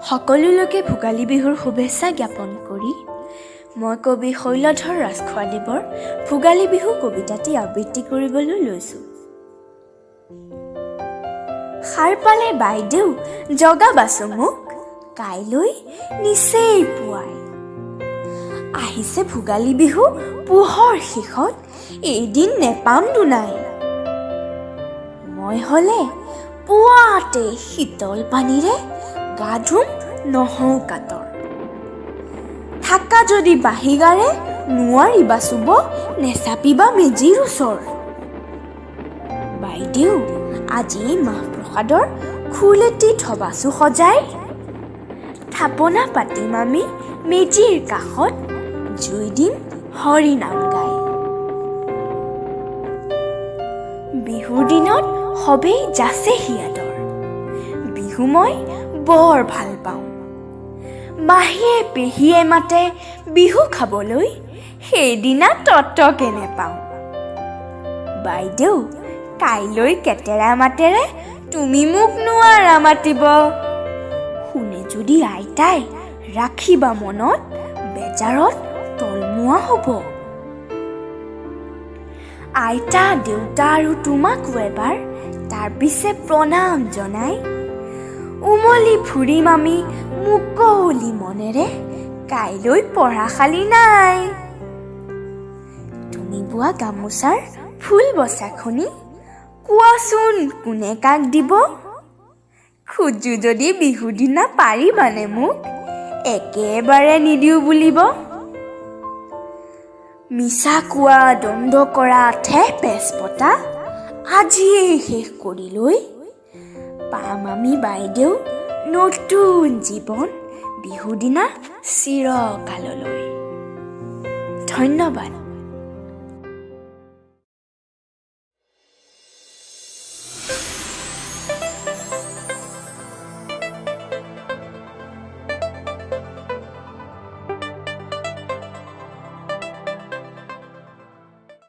সকলোলৈকে ভোগালী বিহুৰ শুভেচ্ছা জ্ঞাপন কৰি মই কবি শৈলধৰ ৰাজখোৱাদেৱৰ ভোগালী বিহু কবিতাটি আবৃত্তি কৰিবলৈ লৈছোঁ। সাৰ পালে বাইদেউ জগাবাচোন মোক কাইলৈ নিচেই পুৱাই। আহিছে ভোগালী বিহু পুহৰ শেষত, এদিন নেপাম দুনাই। মই হলে পুৱাতে শীতল পানীৰে গা ধুম, নহওঁ কাতৰ। থাকা যদি বাঁহী গাৰে, নোৱাৰিবা চুব, নেচাপিবা মেজিৰ ওচৰ। বাইদেউ, আজি মাহ প্ৰসাদৰ খোল এটি থবাচো সজাই। থাপনা পাতিম আমি মেজিৰ কাষত, জুই দিম হৰি নাম গাই। বিহুৰ দিনত সবেই যাচেহি আদৰ। বিহু মই বৰ ভাল পাওঁ। মাহীয়ে পেহীয়ে মাতে বিহু খাবলৈ, সেইদিনা ততকে নেপাওঁ। বাইদেউ, কাইলৈ কেটেৰা মাতেৰে তুমি মোক নোৱাৰা মাতিব। শুনে যদি আইতাই, ৰাখিবা মনত, বেজাৰত তলমুৱা হ'ব। আইতা, দেউতা আৰু তোমাকো এবাৰ তাৰ পিছে প্ৰণাম জনাই উমলি ফুৰিম আমি মুকলি মনেৰে, কাইলৈ পঢ়াশালি নাই। তুমি বোৱা গামোচাৰ ফুল বচাখনি কোৱাচোন কোনে কাক দিব? খোজো যদি বিহু দিনা পাৰিবানে মোক একেবাৰে নিদিওঁ বুলিব? মিছা কোৱা, দণ্ড কৰা, ঠেহ পেচ পতা আজিয়েই শেষ কৰি লৈ পাম আমি বাইদেউ নতুন জীৱন বিহুদিনা চিৰকাললৈ। ধন্যবাদ।